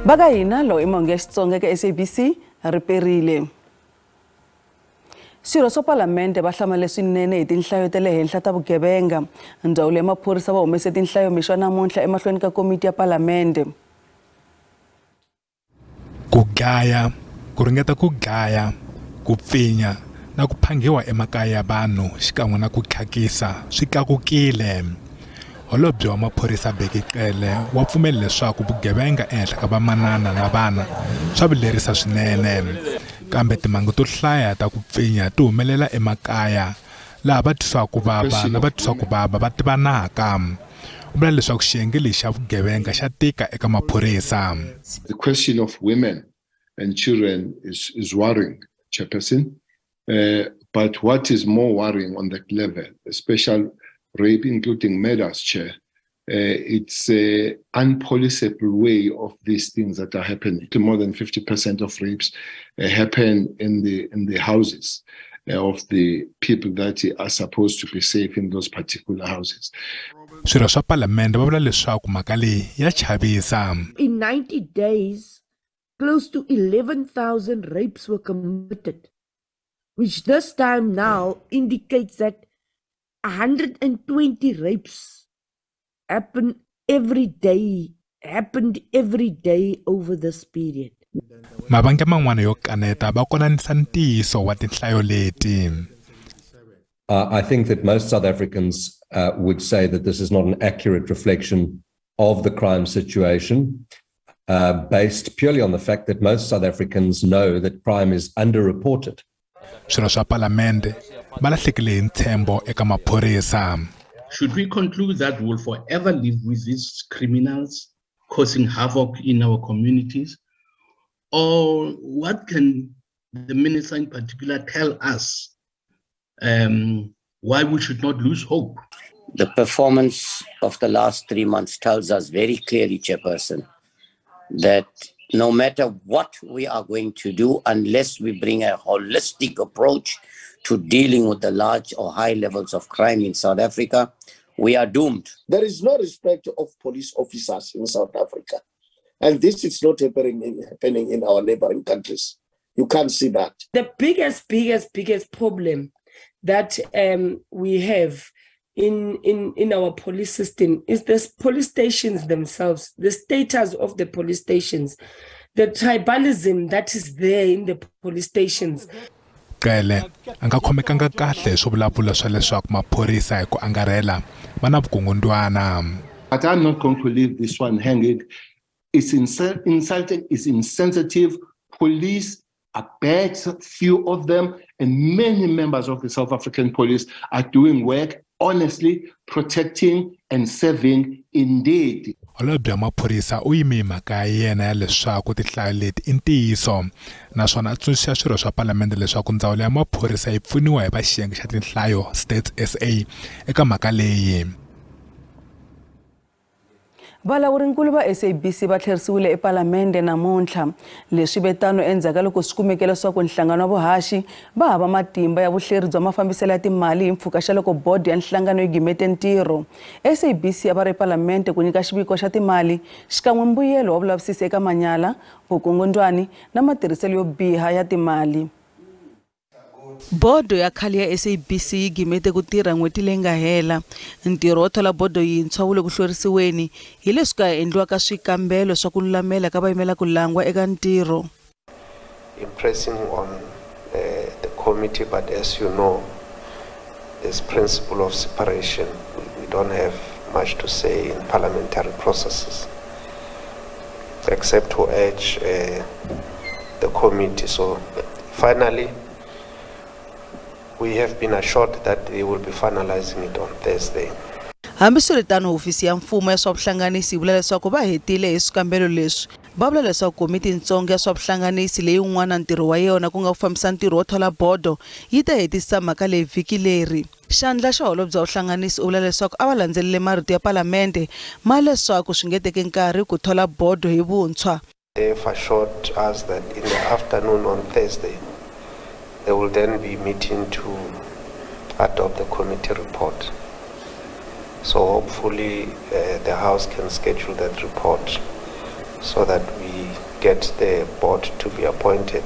Va ka hina lowu i mahungu ya Xitsonga eka SABC ri perile. Swirho swa palamende va hlamale swinene hi tinhlayo ta le henhla ta vugevenga. Ndzawulo ya maphorisa va humese tinhlayo mixo namuntlha emahlweni ka komiti ya palamende. Ku dlaya, ku ringeta ku dlaya, ku pfinya na ku phangiwa emakaya ya vanhu xikan'we na ku tlhakisa swi tlakukile. Holobye wa maphorisa Bheki Cele wa pfumela leswaku vugevenga ehenhla ka vamanana na vana swa vilerisa swinene, kambe timhangu to hlaya ta ku pfinya ti humelela emakaya laha va twisiwaka ku vava na va twisiwaka ku vava va tivanaka. U vula leswaku xiyenge lexi xa vugevenga xa tika eka maphorisa. The question of women and children is worrying, Chairperson. But what is more worrying on that level, especially rape, including murders, Chair, it's an unpoliceable way of these things that are happening. More than 50% of rapes happen in the houses of the people that are supposed to be safe in those particular houses. Swirho swa palamende va vula leswaku mhaka leyi ya chavisa. In 90 days, close to 11,000 rapes were committed, which this time now indicates that 120 rapes happen every day, happened every day over this period. Mavandla man'wana yo kaneta va konanisa ntiyiso wa tinhlayo leti. I think that most South Africans would say that this is not an accurate reflection of the crime situation, based purely on the fact that most South Africans know that crime is underreported. Swirho swa palamende va lahlekile hi ntshembo eka maphorisa. Should we conclude that we'll forever live with these criminals causing havoc in our communities? Or what can the minister in particular tell us why we should not lose hope? The performance of the last 3 months tells us very clearly, Chairperson, that no matter what we are going to do, unless we bring a holistic approach to dealing with the large or high levels of crime in South Africa, we are doomed. There is no respect of police officers in South Africa. And this is not happening in our neighboring countries. You can't see that. The biggest, biggest, biggest problem that we have in our police system is the police stations themselves, the status of the police stations, the tribalism that is there in the police stations. Cele a nga khomekanga kahle hi swivulavula swa leswaku maphorisa hi ku angarhela va na vukungundwana. But I'm not going to leave this one hanging. It's insulting, it's insensitive. Police are bad, few of them, and many members of the South African police are doing work honestly, protecting and serving indeed. Holobye wa maphorisa u yime hi mhaka ya yena ya leswaku tinhlayo leti i ntiyiso, naswona a tsundzuxa swirho swa palamende leswaku ndzawulo ya maphorisa yi pfuniwa hi va xiyenge xa tinhlayo Stats SA eka mhaka leyi. Valawurinkulu va SABC va tlherisiwile epalamende namuntlha. Leswi ve tano endzhaku ka loko swi kumeke leswaku nhlangano wa vuhaxi va hava matimba ya vuhleri bya mafambiselo ya timali hi mpfhuka xa loko bodo ya nhlangano yi gimete ntirho. SABC a va ri epalamende ku nyika xiviko xa timali xikan'we mbuyelo wa vulavisisi eka manyala, vukungundwani na matirhiselo yo biha ya timali. Bodo ya khale ya SABC yi gimete ku tirha n'hweti leyi nga hela. Ntirho wo thola bodo yintshwa wu le ku hlwerisiweni hi leswi ka ha endliwaka swikambelo swa ku lulamela ka vayimela ku langwa eka ntirho. Impressing on the committee, but as you know, this principle of separation, we don't have much to say in parliamentary processes, except to urge the committee. So finally, we have been assured that they will be finalizing it on Thursday. Hambiswiritano, hofisi ya mfumo ya swa vuhlanganisi yi vula leswaku va hetile hi swikambelo leswi. Va vula leswaku komiti ntsongo ya swa vuhlanganisi, leyi wun'wana ntirho wa yona ku nga ku fambisa ntirho wo thola bodo, yi ta hetisisa mhaka leyi vhiki leri. Xandla xa holobye wa vuhlanganisi u vula leswaku a va landzelele marito ya palamende ma leswaku swi nge teki nkarhi ku thola bodo hi vuntshwa. They've assured us that in the afternoon on Thursday, they will then be meeting to adopt the committee report. So hopefully the House can schedule that report so that we get the board to be appointed.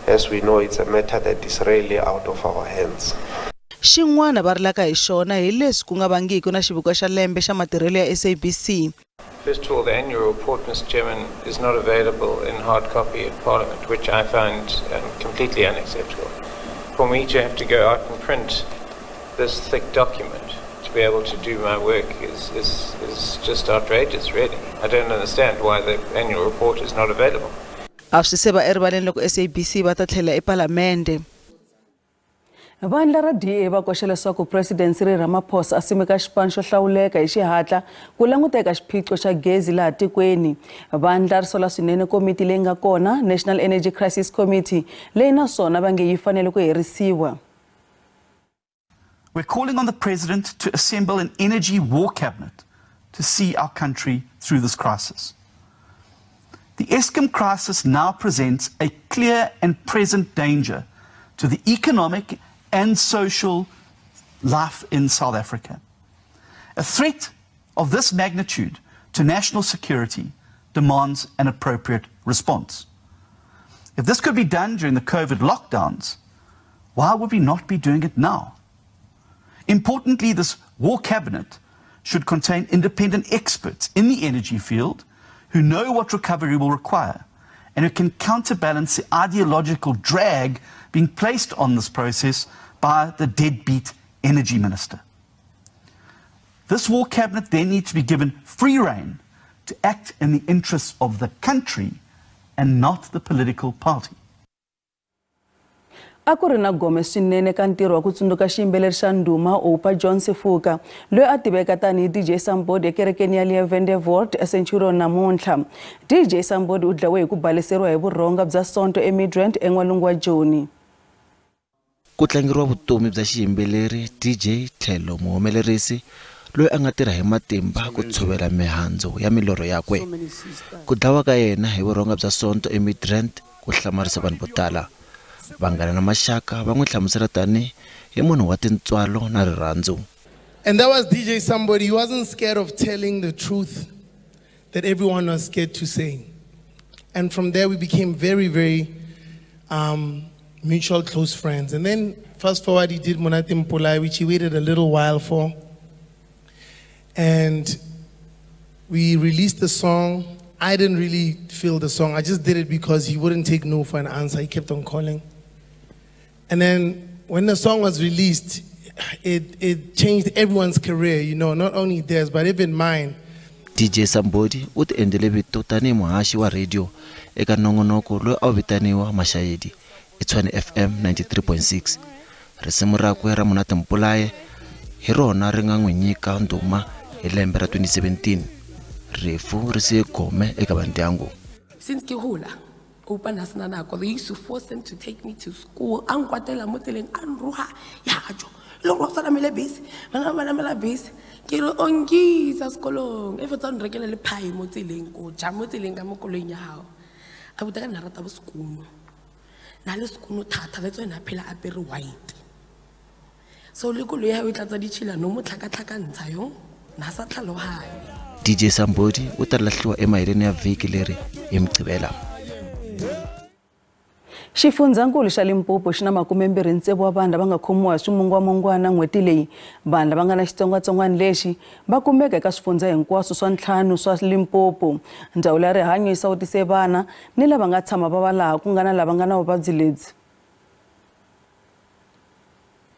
As we know, it's a matter that is really out of our hands. Xin'wana va rilaka hi xona hi leswi ku nga vangiki na xiviko xa lembe xa matirhelo ya SABC. First of all, the annual report, Mr. Chairman, is not available in hard copy at Parliament, which I find completely unacceptable. For me to have to go out and print this thick document to be able to do my work is just outrageous, really. I don't understand why the annual report is not available. A swi se va erivaleni loko SABC va ta tlhela ePalamende. Vandla ra DA va koxa leswaku President Cyril Ramaphosa a simeka xipano xo hlawuleka hi xihatla ku languteka xiphiqo xa gezi laha tikweni. Vandla ri sola swinene komiti leyi nga kona, National Energy Crisis Committee, leyi naswona va nge yi fanele ku herisiwa. We're calling on the president to assemble an energy war cabinet to see our country through this crisis. The Eskom crisis now presents a clear and present danger to the economic and social life in South Africa. A threat of this magnitude to national security demands an appropriate response. If this could be done during the COVID lockdowns, why would we not be doing it now? Importantly, this war cabinet should contain independent experts in the energy field who know what recovery will require and who can counterbalance the ideological drag being placed on this process by the deadbeat energy minister. This war cabinet then needs to be given free rein to act in the interests of the country and not the political party. A ku ri na gome swinene ka ntirho wa ku tsundzuka xiyimbeleri xa ndhuma Oupa John Sefoka, loyi a tiveka tanihi DJ Sumbody ekerekeni ya Levendevoort eCenturion namuntlha. DJ Sumbody u dlawe hi ku baleseriwa hi vurhonga bya Sonto eMidrand en'walungu wa Joni. Ku tlangeriwa vutomi bya xiyimbeleri DJ tlhelo muhumelerisi loyi a nga tirha hi matimba ku tshovela mihandzu ya milorho yakwe. Ku dlawa ka yena hi vurhonga bya Sonto eMidrand ku hlamarisa vanhu vo tala. Vanghana na maxaka va n'wi hlamusela tani hi munhu wa tintswalo na rirhandzu. And that was DJ Sumbody. He wasn't scared of telling the truth that everyone was scared to say. And from there we became very, very mutual close friends. And then fast forward, he did Monate Mpolai, which he waited a little while for. And we released the song. I didn't really feel the song. I just did it because he wouldn't take no for an answer. He kept on calling. And then when the song was released, it changed everyone's career, you know, not only theirs, but even mine. DJ Sumbody u tiendlele vito tanihi muhaxi wa radio eka nongonoko loyi a wu vitaniwa Mashayedi eTshwane FM 93.6. Risimu rakwe ra Monate Mpolai hi rona ri nga n'wi nyika ndhuma hi lembe ra 2017. Rifu ri siye gome eka vandyangu. Since ke hola, Oupa na sena nako, they used to force them to take me to school. A nkwatela mo tseleng, a nroga, ya jo. Le gore o sa namele bese, bana ba namela bese. Ke re o nkisa sekolong, e fetsa o nrekele le pie mo tseleng, ko ja mo tseleng ka mo koloing ya gago. Abuti ka nna rata bo sekono. Na le sekono thata, that's why na phela apere white. So le koloi ya gago e tlatsa ditšhila no mo tlhakatlhakantsha yo, na sa tlhaloganye. DJ Sumbody u ta lahliwa emaheleni ya vhiki leri hi Mugqivela. Xifundzankulu xa Limpopo xi na 26 wa vanhu lava nga khomiwa hi swimungwamungwana n'hweti leyi. Vanhu lava nga na xitsongwatsongwana lexi va kumeka eka swifundza hinkwaswo swa ntlhanu swa Limpopo. Ndzawulo ya rihanyo yi sawutise vana ni lava nga tshama va va laha ku nga na lava nga na vuvabyi lebyi.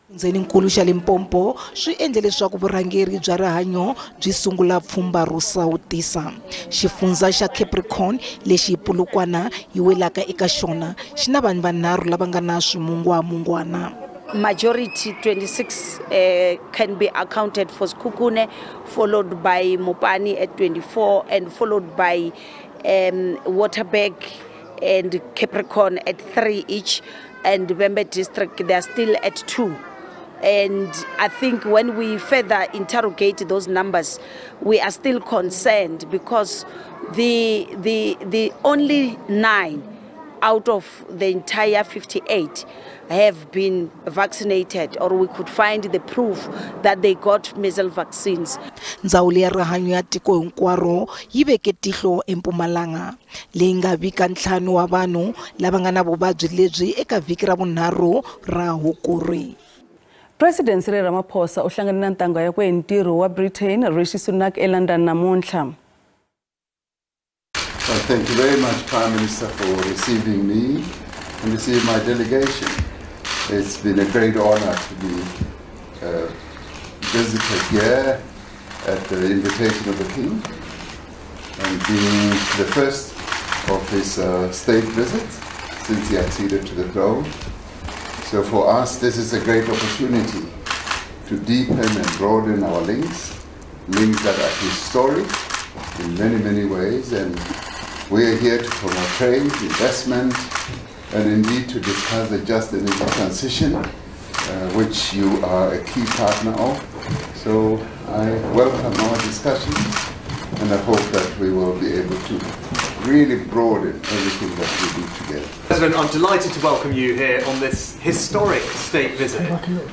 Ndzeninkulu xa Limpopo swi endle leswaku vurhangeri bya rihanyo byi sungula pfhumba ro sawutisa. Xifundza xa Capricorn lexi Polokwane yi welaka eka xona xi na vanhu vanharhu lava nga na swimungwamungwana. Majority 26 can be accounted for Sekhukhune, followed by Mopani at 24 and followed by Waterberg and Capricorn at 3 each, and Vhembe district they are still at 2. And I think when we further interrogate those numbers, we are still concerned because the only 9 out of the entire 58 have been vaccinated, or we could find the proof that they got measles vaccines. Ndzawulo ya rihanyo ya tiko hinkwaro yi veke tihlo eMpumalanga leyi nga vika 5 wa vanhu lava nga na vuvabyi lebyi eka vhiki ra vunharhu ra Hukuri. President Cyril Ramaphosa u hlangane na ntangha yakwe hi ntirho wa Britain Rishi Sunak eLondon namuntlha. Well, thank you very much, Prime Minister, for receiving me and receiving my delegation. It's been a great honor to be visited here at the invitation of the King and being the first of his state visits since he acceded to the throne. So for us, this is a great opportunity to deepen and broaden our links, links that are historic in many, many ways, and we are here to promote trade, investment, and indeed to discuss the just energy transition, which you are a key partner of. So I welcome our discussions, and I hope that we will be able to really broaden everything that we do together. President, I'm delighted to welcome you here on this historic state visit.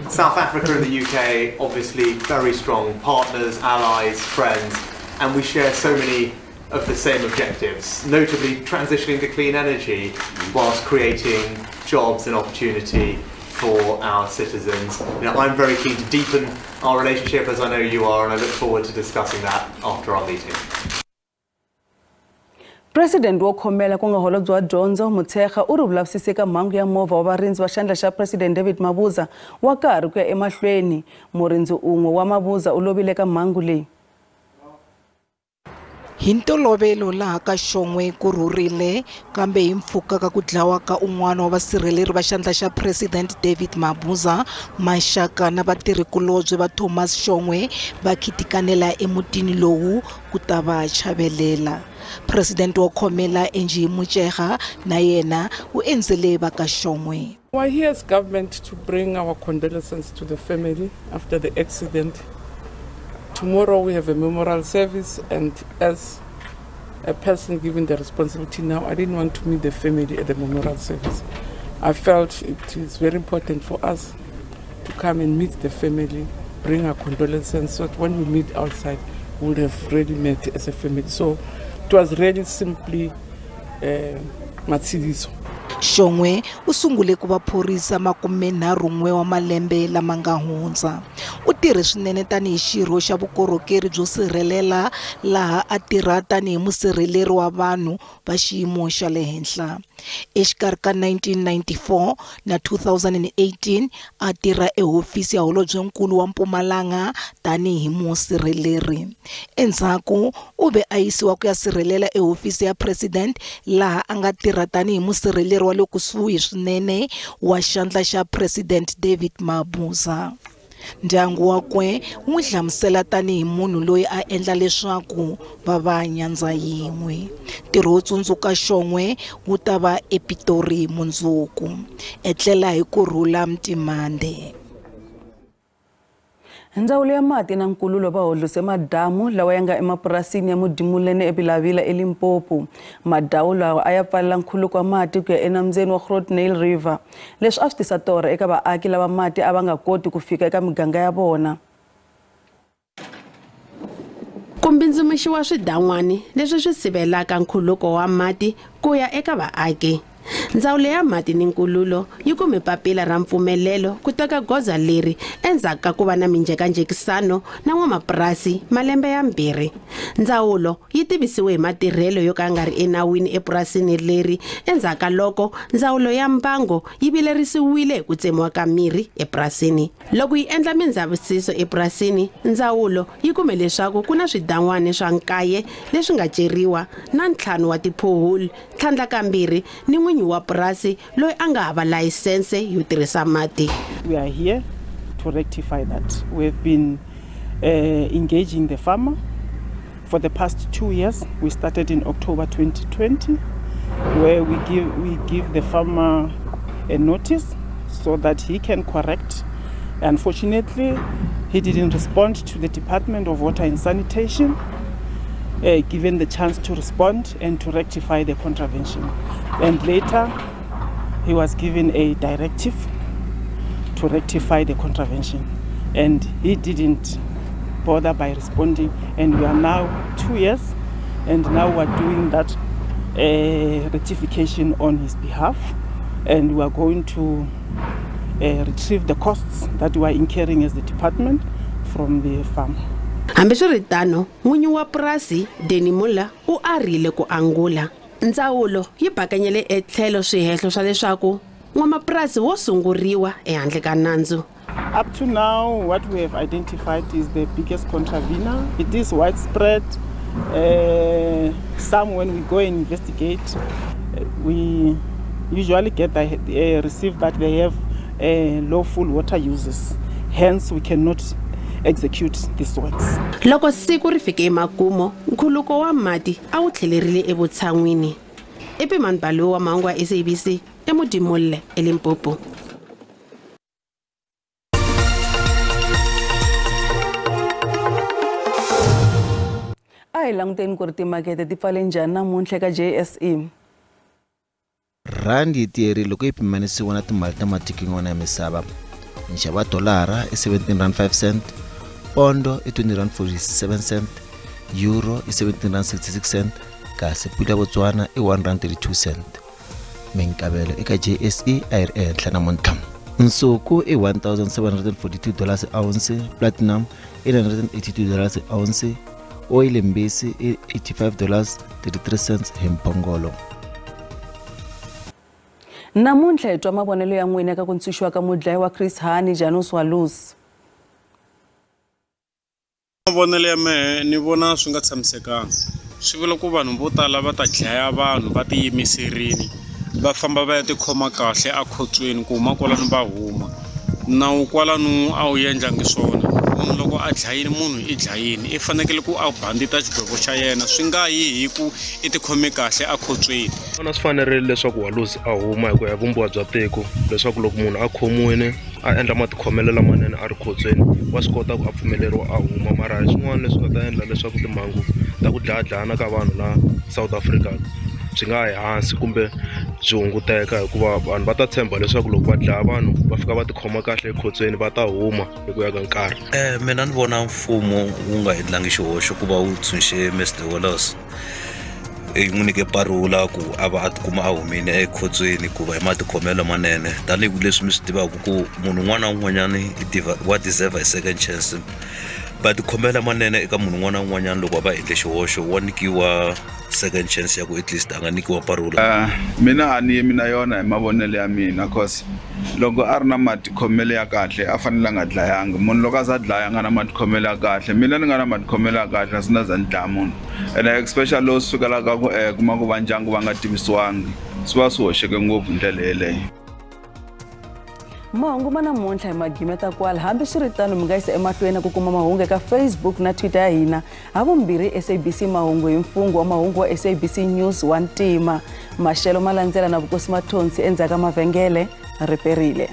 South Africa and the UK, obviously very strong partners, allies, friends, and we share so many of the same objectives, notably transitioning to clean energy whilst creating jobs and opportunity for our citizens. You know, I'm very keen to deepen our relationship, as I know you are, and I look forward to discussing that after our meeting. President wo khomela ku nga holobye wa dyondzo Motshekga u ri vulavisise ka mhangu ya movha wa varindzi va xandla xa President David Mabuza wa karhi ku ya emahlweni. Murindzi un'we wa Mabuza u lovile ka mhangu leyi. Hi ntolovelo laha ka Shongwe ku rhurile, kambe hi mpfhuka ka ku dlawa ka un'wana wa vasirheleri va xandla xa President David Mabuza, maxaka na vatirhikulobye va Thomas Shongwe va khitikanela emutini lowu ku ta va chavelela. President wo khomela Angie Motshekga na yena u endzele va ka Shongwe. We are here as government to bring our condolences to the family after the accident. Tomorrow we have a memorial service, and as a person given the responsibility now, I didn't want to meet the family at the memorial service. I felt it is very important for us to come and meet the family, bring our condolences, so that when we meet outside, we would have really met as a family. So it was really simply Matshidiso. Shongwe u sungule ku va phorisa 31 wa malembe lama nga hundza. U tirhe swinene tanihi xirho xa vukorhokeri byo sirhelela laha a tirha tanihi musirheleri wa vanhu va xiyimo xa le henhla. Exikarhi ka 1994 na 2018 a tirha ehofisi ya holobyenkulu wa Mpumalanga tanihi musirheleri. Endzhaku u ve a yisiwa ku ya sirhelela ehofisi ya President laha a nga tirha tanihi musirheleri wa le kusuhi swinene wa xandla xa President David Mabuza. Ndyangu wakwe wu n'wi hlamusela tanihi munhu loyi a endla leswaku va va nyandza yin'we. Ntirho wo tsundzuka Shongwe wu ta va ePitori mundzuku. Etlela hi ku rhula Mtimande. Ndzawulo ya mati na nkululo va hodlose madamu lawa ya nga emapurasini ya Modimollene eBilavila eLimpopo. Madamu lawa a ya pfalela nkhuluko wa mati ku ya enambyeni wa Groot Nile River. Leswi a swi tisa torha eka vaaki lava mati a va nga koti ku fika eka miganga ya vona. Ku mbindzimuxiwa swidan'wani leswi swi sivelaka nkhuluko wa mati ku ya eka vaaki. Ndzawulo ya mati ni nkululo yi kume papila ra mpfumelelo ku teka goza leri endzhaku ka ku va na minjhekanjhekisano na n'wamapurasi malembe ya 2. Ndzawulo yi tivisiwe hi matirhelo yo ka ya nga ri enawini epurasini leri endzhaku ka loko ndzawulo ya mbango yi vilerisiwile hi ku tsemiwa ka mirhi epurasini. Loko yi endla mindzavisiso epurasini, ndzawulo yi kume leswaku ku na swidan'wani swa 9 leswi nga ceriwa na 5 wa tiphoholi, tlhandlakambirhi ni n'winyi wa purasi loyi a nga hava layisense yo tirhisa mati. We are here to rectify that. We have been engaging the farmer for the past 2 years. We started in October 2020, where we give the farmer a notice so that he can correct. Unfortunately, he didn't respond to the Department of Water and Sanitation. given the chance to respond and to rectify the contravention. And later, he was given a directive to rectify the contravention. And he didn't bother by responding. And we are now 2 years, and now we are doing that rectification on his behalf. And we are going to retrieve the costs that we are incurring as the department from the farm. Hambiswiritano, n'winyi wa purasi Danny Muller u arile ku angula. Ndzawulo yi bakanyele etlhelo swihehlo swa leswaku n'wamapurasi wo sunguriwa ehandle ka nandzu. Up to now, what we have identified is the biggest contravener. It is widespread. Some, when we go and investigate, we usually get receive that they have lawful water uses. Hence, we cannot execute these works. Loko siku ri fike emakumo, nkhuluko wa mati a wu tlhelerile evutshan'wini. Epimani Baloyi wa mahungu ya SABC eModimolle eLimpopo. A hi languteni ku ri timakete ti pfale njhani namuntlha eka JSE. Randi yi tiyerile loko yi pimanisiwa na timali ta matiko yan'wana ya misava. Nxavo wa dolara i R17.05, pondo i R20.47, euro i R17.66, kasi pula ya Botswana i R1.32. Minkavelo eka JSE a yi ri ehenhla namuntlha. Nsuku i $1,742 ounce, platinum i $982 ounce, oyile mbisi i $85.33 hi mphongolo. Namuntlha hi twa mavonelo ya n'wina eka ku ntshunxiwa ka mudlayi wa Chris Hani Janusz Walus. Mavonelo ya mehe ni vona swi nga tshamisekanga. Swi vula ku vanhu vo tala va ta dlaya vanhu va tiyimiserile, va famba va ya tikhoma kahle akhotsweni ku huma kwalano va huma. Nawu kwalano a wu endlangi swona. Munhu loko a dlayile munhu i dlayile, i fanekele ku a bandita xigwevo xa yena, swi nga yi hi ku i tikhome kahle akhotsweni. Vona swi fanerile leswaku Walus a huma hi ku ya vumbiwa bya tiko, leswaku loko munhu a khomiwile a endla matikhomelo lamanene a ri khotsweni, wa swi kota ku a pfumeleriwa a huma. Mara hi swin'wana leswi nga ta endla leswaku timhangu ta ku dlayadlayana ka vanhu la South Africa byi nga yi hansi kumbe byi hunguteka, hikuva vanhu va ta tshemba leswaku loko va dlaya vanhu va fika va tikhoma kahle ekhotsweni va ta huma hi ku ya ka nkarhi. Mina ni vona mfumo wu nga endlangi xihoxo ku va wu tshunxe Mr Walus, yi n'wi nyike parula ku a va a tikuma a humile ekhotsweni ku va hi matikhomelo manene, tanihileswi mi swi tivaka ku munhu un'wana na un'wanyani wa deserve a second chance. Matikhomelo manene eka munhu un'wana na un'wanyana loko va endle xihoxo wa nyikiwa second chance ya ku at least a nga nyikiwa parula. Mina a ni yimi na yona hi mavonelo ya mina, cause loko a ri na matikhomelo ya kahle a fanele a nga dlayanga munhu. Loko a za dlaya a nga na matikhomelo ya kahle, mina ni nga na matikhomelo ya kahle a swi na za ni dlaya munhu. And especially lowu sukelaka ku kuma ku va ndyangu va nga tivisiwangi, swi va swi hoxeke ngopfu ndlela yeleyo. Mahungu ma namuntlha hi magimeta kwala. Hambiswiritano, mi nga yisa emahlweni ku kuma mahungu eka Facebook na Twitter ya hina, havumbirhi SABC Mahungu hi mfungho wa mahungu wa SABC News wa ntima. Maxelo ma landzela na Vukosi Mathonsi endzhaku ka mavhengele. Riperile.